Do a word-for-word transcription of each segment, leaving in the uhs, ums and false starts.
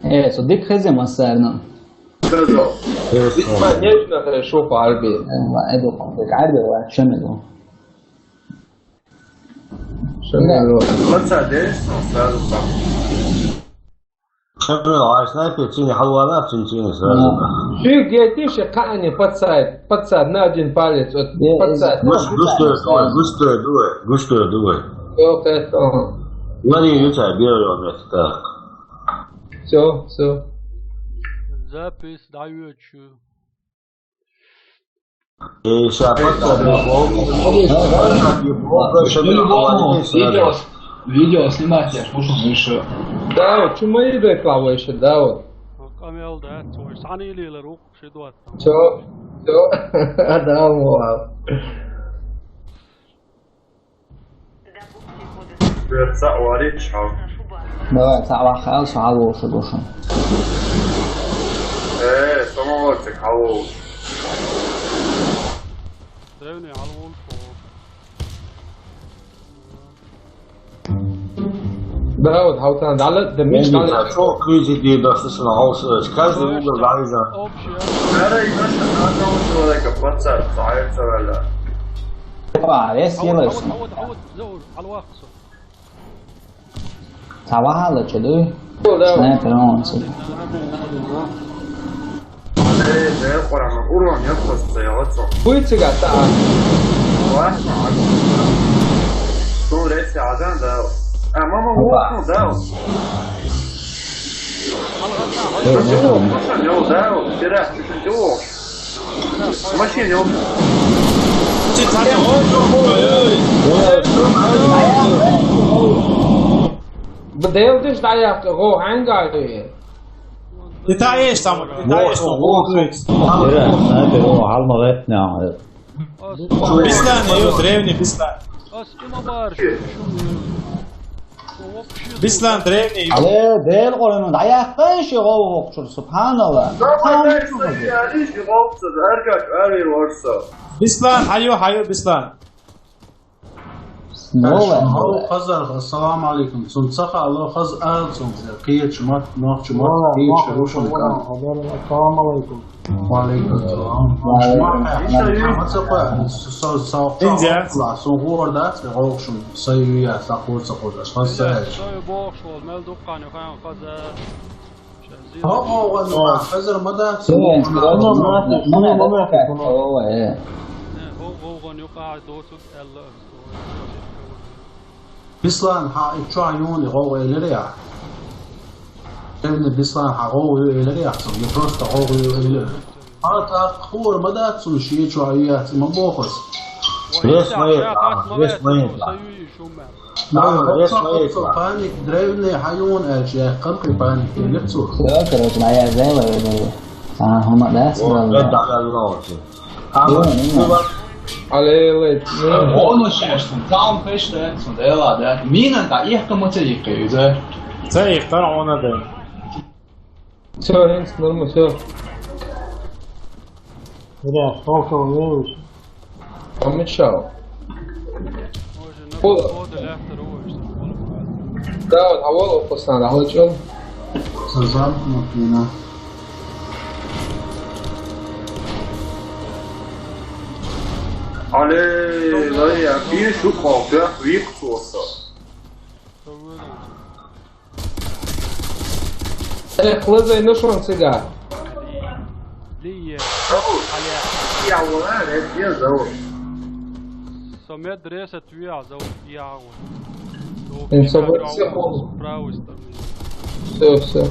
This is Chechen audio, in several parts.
Э, со дика хеза массарна. Хеза. Хеза. Ма нежно хеза шух Ӏарби. Э, ва, э, ду, Ӏарби ва, шемеду. Шемеду. Маца деш, сразу так. Шемеду, а снайпер цини халвана, цин цини сразу. А. Ши гети ши кани подсад, подсад на один палец, вот подсад. Густой, густой, дуэ, густой, дуэ. Всё, это. Лари, ю ца, белый он, это так. Всё, всё. Запись даю. Э, ща, подсад, видео, видео снимать, я слушал, ну ещё. Да, вот, чё мои доклавы ещё, да, вот. Камел, да, твой, сани или рук, шедуат. Всё, всё, да, вот. Цаъ вариш хьал. Давай, цаъ вахал, шо хьал воши гоши. Э, самоварчик хьал воши. Древний хьал воши. Да, вот, хьал тан дала, да, миш дала. Что кризис, да, что с ним, каждый угол залезан. Общая. Ара, и наша, она человека, пацан, цаъ, цаъ, валя. Ба, рес Хьавод, елэш. Хьавод, Хьавод, Хьавод, заур, хьал вахса. Ца вахала чу дуй? О, да. Снайпер он си. Э, да, я пора, урон, я просто, я вот что. Хуй цыга, та. Ва? Что, рейс, я, да, да. А, мама, опа, вот, ну, да. Э, ну, что, ну, да, вот, вчера, чуть-чуть, о. Машина ёлка. Бу делдиш даяк го хангари. Ита еш там, ита еш там. Бира, снайпер, о, халма ветна. Бислан, ё, древний Бислан. Ас има бар. Бислан, древний. Але, дел къорана, даяхкъан ши гъов вокъчур, субханалла. Давай, дай, стой, я лишь гъовца, аргак, ари ворса. Бислан, хайо, хайо, Бислан. Новая. Хазар, ассаламу алейкум. Сун цаха, алло, хаз, ал, сун, киечмат, нохчмат, киечмат, рушан, ассаламу алейкум. Ва алейкум салам. Индия. Ла, сун гъор дац, гъовшун, сай юя, сакъур, сакъур, ашхас сай. Сай бохш, ол мел дуккан, хан, хаза. Гъо, гъо, гъо, хазар ма дац. Сун, сун, сун, сун, сун, сун, э. Гъо, гъо, гъо, юкъа, доцук, элла. Бислан, хьа, иччо юни гъов эйлер я. Эвни Бислан, хьа гъов эйлер я, сон, не просто гъов эйлер. А так хур ма дац, сон, ши иччо яц, ма бохос. Вес ма ета, вес ма ета. Да, вес ма ета. Паник, древний хьаюн, э, чи, э, къам при паник, не цу. Всё, короче, моя зела, э, а, хама, да, всё, да. Алло, алло. Оно сейчас, там пеште, да, да. Мина, да, их кому-то и каюза. Це їх там вона де. Всё, Ренс, нормально, всё. Бля, сколько времени? Помешал. О. Да, вот, а вот, пацан, а вот чё? Замкнутый, на. Але, лай, я пишу, хо, я вик, слоса. Э, хлызай, ну шо он сига? Лие. Я вона, я зовут. Самет дреса твоя зовут, я вот. Э, всё, всё, всё. С правой стороны. Всё, всё.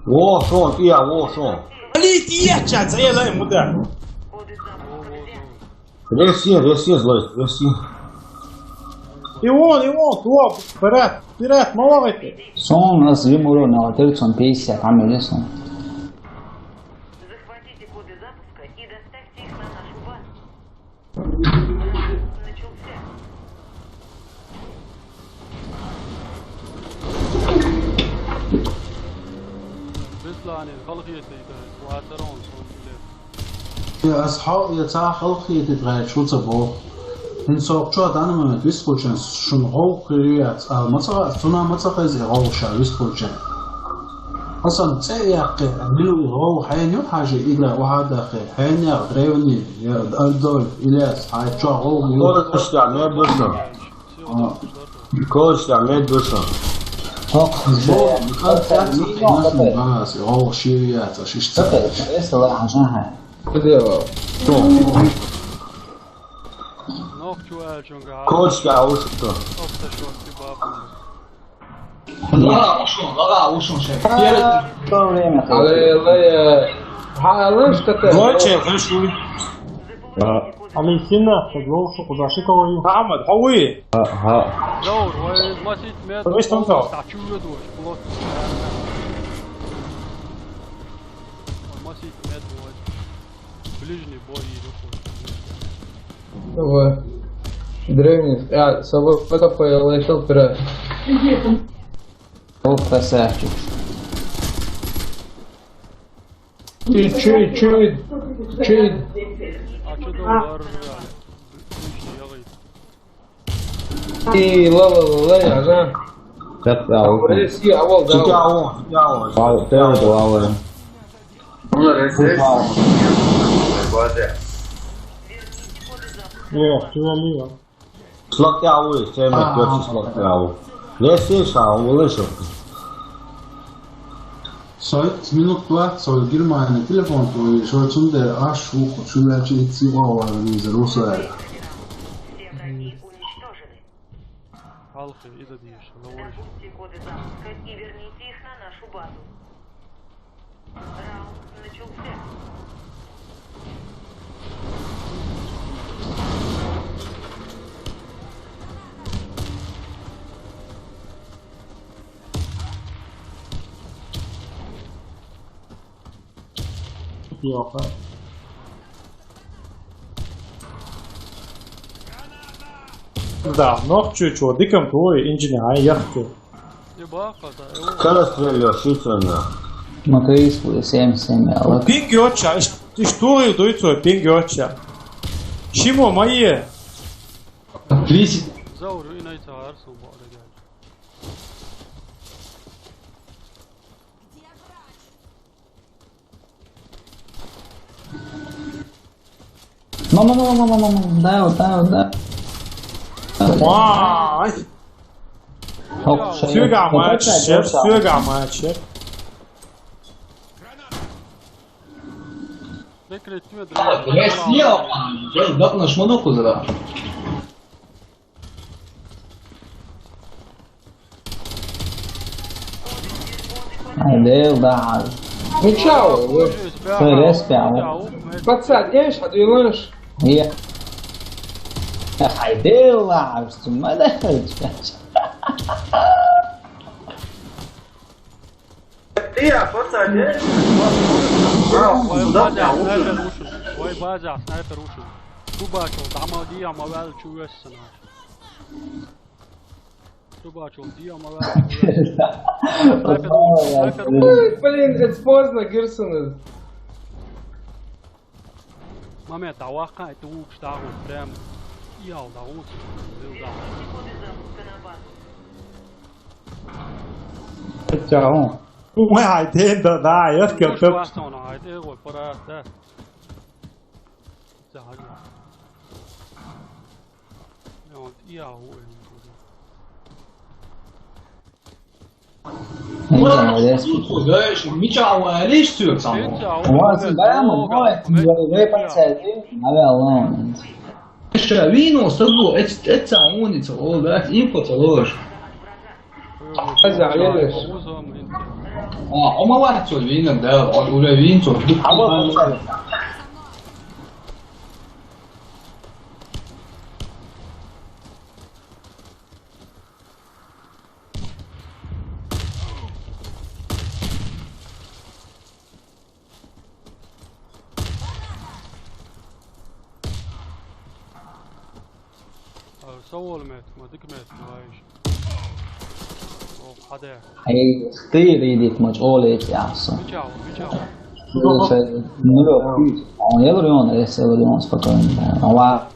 Во, шо он, я, во, шо он. Али, ты я, чат, за я, лай, мудак. Во, во, во. Ресин, ресин, злой, ресин. И он, и он, туа, вперёд, вперёд, молодец. Сон нас вымуру на отель, сон пятьдесят, там или сон. Захватите коды запуска и доставьте их на нашу базу. Начался. Беслане, халхиете, это, квадрон, сон, билет. Я асхьаб, я ца халкъ хетит гъай, чуца бо. Ин сокъчо дан момент вис къучан, шун гъов хирият, а маца, цуна маца хез гъов ша вис къучан. Хьасан, цӀе а яьккхе, билув гӀов хьайна ю хьажа, игра вахьа а дахе, хьайна яха древни, я Альдой, Ильяс, хьай чохь гӀов ю. Корочка, мед ду сан. А. Корочка, мед ду сан. ХӀокху Бо, зе, кӀант яц, мина хьайна хӀокху. Багас, гӀов шиъ яц, аш иштта. Эсала хьажа хьай. Куди? Нохчо аьллачуьнга. Корочка, а уж кто? Охта шорти бабу. Ла, ушун, ла, ушун шей. Аллилуйя. Хьалаш тата. Двойче, хаш уй. Алисина, так лошу куда шикалою. Ахмад, хьо вуй? Хьо, хьо. Заур, вай масит мед. Вай стамсал. Та чугу душ, плот. Вай масит мед вай. Ближний бой идёт. Давай. Древний. А, собой это поел, решил пират. О, красавчик. Ты чё, чё, чё? А чё ты варжали? Ближний, я говорю. И ла ла ла ла, я же. Как да, окей. Россия, а вот, да. Сидя вот. Сидя вот, сидя вот. Вау, ты вот, вау. Ну, Россия. Вау. База. О, ты налево. Слакьяв ву, стенна А. Пётча слакьяв ву. Лестийша, он вылышал. Со, минут двадцать, со Германия телефон твой, шо цунде аш ву, шо я чи ци вала виза русая. Алхи, ида деш, лавой. Забудьте коды запуска и верните их на нашу базу. Раунд начался. Йоха. Да, нохчо чо, дикам туй, инженер, ай, яхту. Скорость стрельёшь, сильно. Смотри, семь семь, а вот. Пинг йоча, иш, иш туй дуй цо, пинг йоча. Шимо мае. Тридцать. Заур, и найта арсу бо, да. Мама, мама, мама, мама, да, вот, да, вот, да. Вай! Ок, шо Сюга я? Матч, Опять шеф, Сюга матч, шеф. Рес не, да, наш монокузра. Ай, дел да. Ну чё, вы? Сой респи, а? Пацан, деш, а ты лыж? Я. Ай, дел да, а что, мадам? Ты, а, пацан, деш? Вай база снайпер ушел. Вай база снайпер ушел. Кубачу, там один, а мавал чуешь, сынаш. Кубачу, диама. Снайпер, снайпер. Ой, блин, это поздно, Герсона. Момент, а вахка, это уж, да, вот прям. Я, да, вот, да. Чао. Ой, ай, да, да, я скажу. Ой, пора, да. Ой, я, ой. Мича валиш сюрсам. Вон сюрсам, вон, вон, вон, вон, вон. Ещё вино, сразу, эц-, эца уница, о, да, инфо целуешь. Аза, елеш. А, ома варцо вина, да, он уже винцо. А вот он. Савол мет, ма дик мет, вайш. О, хаде. Эй, ты видит, ма чоле тяса. Бичао, бичао. Ну, лё, он елрион, эс елрион спокойно. Ава.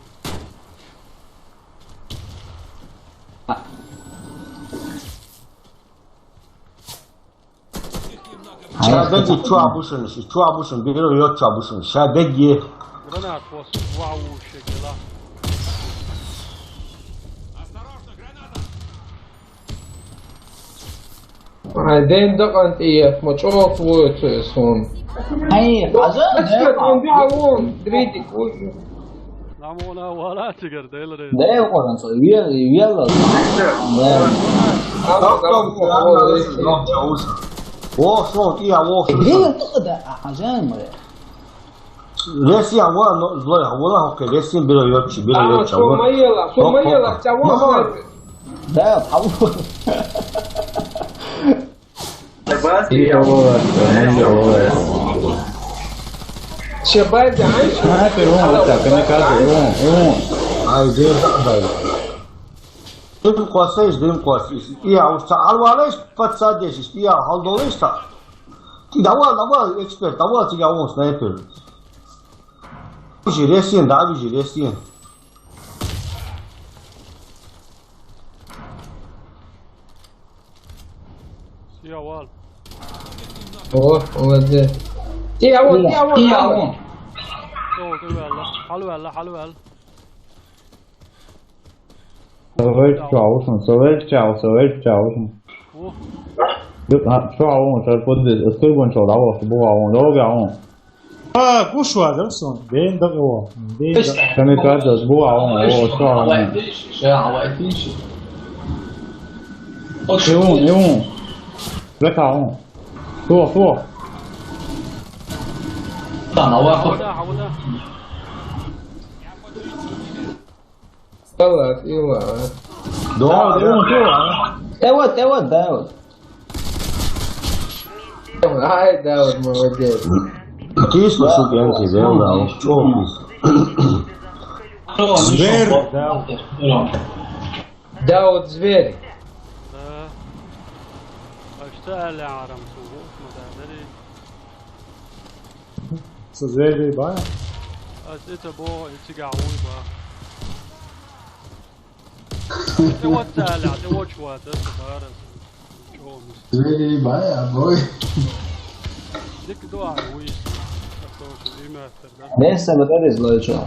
Ша дагье чу абушун, ши чу абушун, бирер йо чу абушун. Ша дагье. Гранат вас вау шекела. Ай, ден дакъан тӀе, ма чӀоагӀ вуй цо сон. Ай, хӀажа, аска, да, тон биалун, дриди куй. Ламона вала тигер делре. Да, я Къуръан со, вел, вел. Да. Стоп, стоп, стоп, стоп. О, сон, я, о, сон. Вел, то да, а, хӀажа, ма. Ресин, а вон, но, злой, а вон, а, окей, ресин, бирер йо чу, бирер йо чу, а, со вон. Майела, со майела, ча вон. Да, а вон. Шебай, да, ай. Шебай, да, ай. А, первый, вот так, камикадзе, он, он. Ай, дер, да, да. Дым квасеш, дым квасеш. Я, уж ца, алвалеш, подсадишь, я, халдолеш та. Ты давай, давай, эксперт, давай, ты я вон снайпер. Бежи, ресин, да, бежи, ресин. Сия вал. О, молодец. Ти авон, ти авон, ти авон. Авон. Чё, ты вал, хал вал, хал вал. Савер чаушун, савер чау, савер чаушун. О. Ю, а, чаушун, сейчас подбез, эскер бон чал, давай, бу авон, давай, авон. А, куш ва, да, сон? Бен да го. Бен да. Камикадзе, бу авон, о, чаушун. Эвун, эвун. Река авон. Су, су. Там, авон. Хавда, хавда. Салат, Иван. Да, да, да. Давай, давай, давай. Ай, Дауд, молодец. Кисло, сука, я тебе дал. Чё кисло? Зверь, Дауд. Дауд, зверь. Да. А что, Аля, арам, сука, смотри. Со зверь, ба? А это бо, это гаун, ба. Ты вот, Аля, ты вот чего, ты что, ба, раз. Чё он? Зверь, ба, я бой. Дик два, уйс. А то, что имя, тогда. Место вот это злой, чё?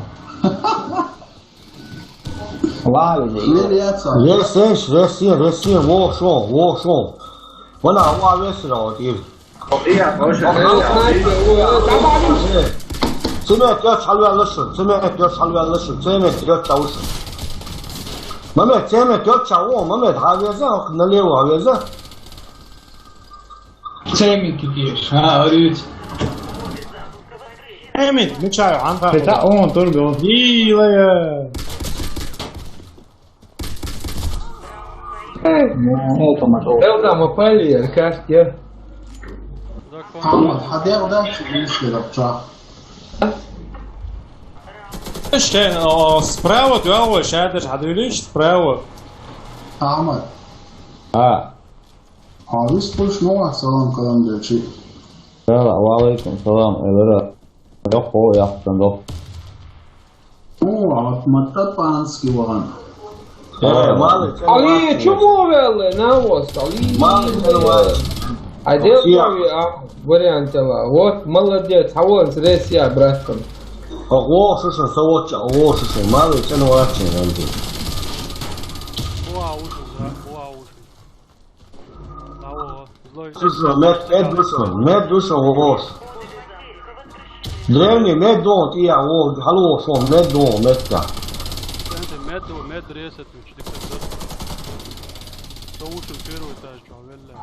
Ва виже. Вел яца. Вес, вес, вес, вес, вошо, вошо. Вона ва вес ра отир. Цемент йоч халван лашун, цемент йоч халван лашун, цемент йоч чаушун. Мамед, цемент йоч чао, Мамед, гьавеза, налево гьавеза. Цемент тут есть. А, говорит. Цемент, ну чё, анга. Это он, только он. Дилая. Ну, это мотор. Элда, мы пали, как я. Амма, хадер да, чё, если рабча. Иште, о, справа, дуало, шадер, хадуйлиш, справа. Амма. А. Алис пуш, ну, салам, калам, дячи. Салам, ва алейкум салам, эвера. Йохо, яхтан, йох. О, а вот матапанский ваган. Э, малы, Али, чё мовелле, на вас, Али? Малы, малы. А де, а, вариант ала. Вот, молодец, а вон, зря, братан. Ого, слушай, совоча, ого, слушай, малы, чё, ну, вообще, Али. Уа, ужас, да, уа, ужас. Слушай, мед, мед душо, мед душо, вош. Древний, мед дон, и я, во, халу, шо, мед дон, мед ка. Мед дон, мед ресет, мед дон.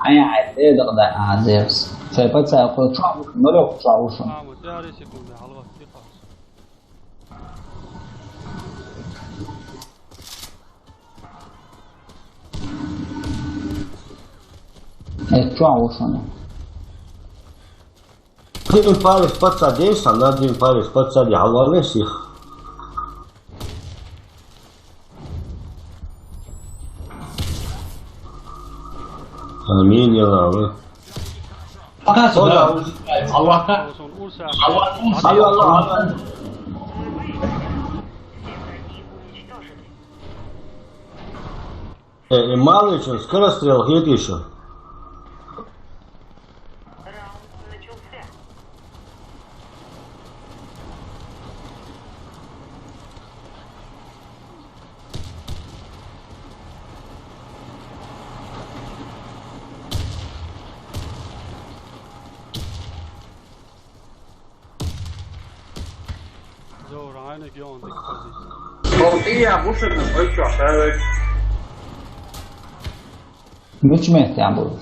Ай, ай, э, да, да, а, Зевс. Цепа, цепа, чао, нолёк, чао, шо. А, вот я ресет, да, халва, тихо. Э, чё, а вот что она? Дин парис пацадеш, а на дин парис пацади, а вале сих. Амин, я Аллах. Аллаха. Аллаха. Аллаха. Э, э, мало ещё, скорострел, хит ещё. Eine Gion, die quasi. Warum die ja Muscheln und euch doch, äh, Nicht mehr, ja, Bruder.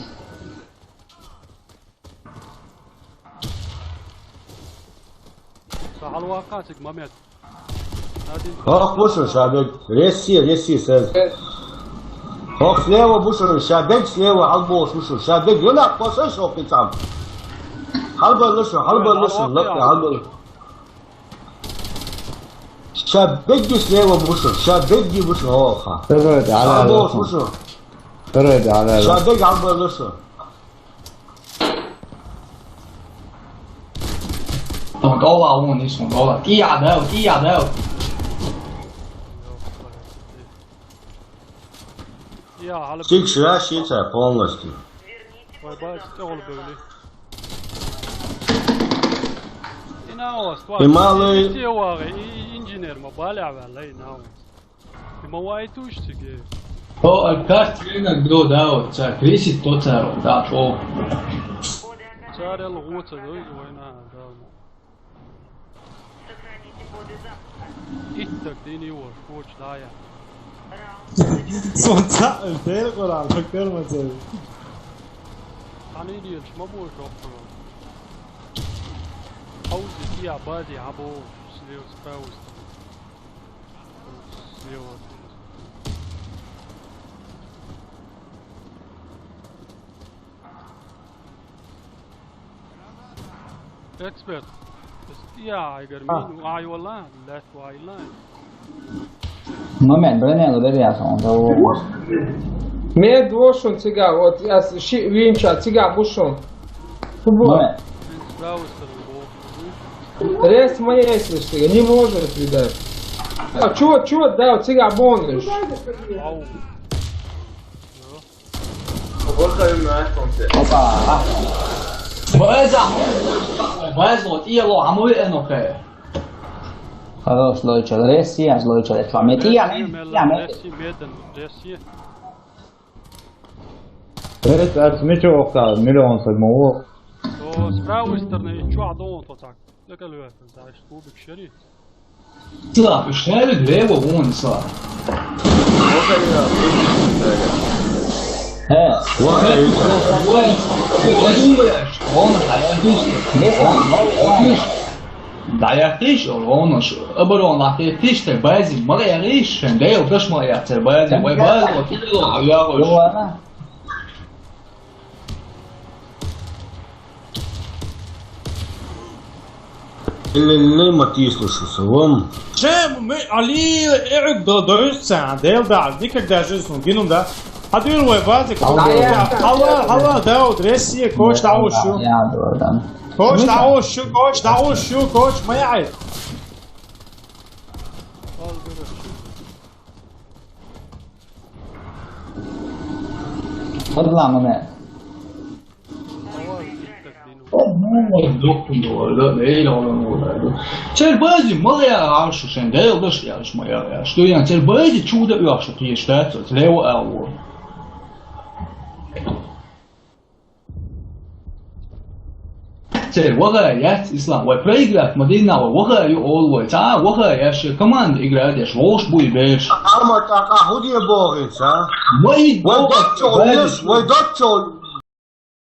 Sa halwa qatik, Mamet. Надин. Ох, слушай, Шабек, реси, реси, сез. Ох, слева, слушай, Шабек, слева, албо, слушай, Шабек, юнак, посой, шо, пицам. Албо, слушай, албо, слушай, албо. Шабек, слева, слушай, Шабек, слушай, оха. Давай, давай, албо, давай. Слушай. Давай, давай, давай. Шабек, албо, слушай. Там дола, вон, и сон дола. Кия, да, кия, да. Я, гьала Сикс бегу. Рашица полностью. Вай, бац, тӀехула бегли. Ина ва, ства. И малый. Исте вагъи, и инженер ма баля вала, ина ва. Ма вай туш циге. О, а как тренер до, да, вот, ца, кресит то, ца, да, то. Царел гуца, да, вайна, да. Иттак дини вор, коч дая. Сонца, дер Къуръан, бакар мазер. Хани диел, шма бу шо. Хаузи кия бази або, слева, справа. Слева. Эксперт. Я, Игорь, а. Мин, ай, валла, лет, вай, ла. Момент, дай мне говори, я сам, да, вот. Ме дошун цига, вот, я с-, ши-, винча, цига бушун. Футбол. Момент. Справа, справа. Рез моей, если что, не может, ребят. А чё, чё, да, у тебя бонус. Ау. Опа. База. База, вот, и ло, а мы, э, ну, кэ. Хорош, лойча, рез, я, лойча, рез, мети, я, мети, я, мети. Рез, меден, рез. Эс, эс, ничего, окта, миллион сагма, о. То с правой стороны, и чё, а дон, то так. Дакалуя, да, что кубик шери. Слаб, шери, лево, вон, слаб. Э. Вот, вот, вот, он, а я здесь. Здесь он, он, он. Даяхтиш, оно ж, оборона лахтиш, те бази, мара яриш, шен, да, я угаш мара яхтер бази, вай бази, вот, и ло, а я уж. Ле-ле-ле, Матис, слушай, салам. Чем мы, Али, э, до, до, сам, да, да, никогда жизнь, гинум, да. Адур вай бази, Алло. Алла, Алла, Дауд, Россия, коч, Дауд, шу. Я, да, да. Коч, Дауд, шу, коч, Дауд, шу, коч, моя. Фадлан, маме. Ой, доктор, да, да, эй, ла, ла, ла, ла. Цер бази, мала я, а что, шен, да, я, да, что я, что моя, я. Что я, цер бази, чудо, я, что ты ешь, да, цер, лево, а, вот. Цер, вагай, я, Ислам, вай, проиграть, Мадина, вай, вагай, ю, ол, вай, ца, вагай, я, ше, команда играет, я, ш, волш, буй, беш. Ама, так, а худи богица? Вай, вай, дочо, вай, дочо.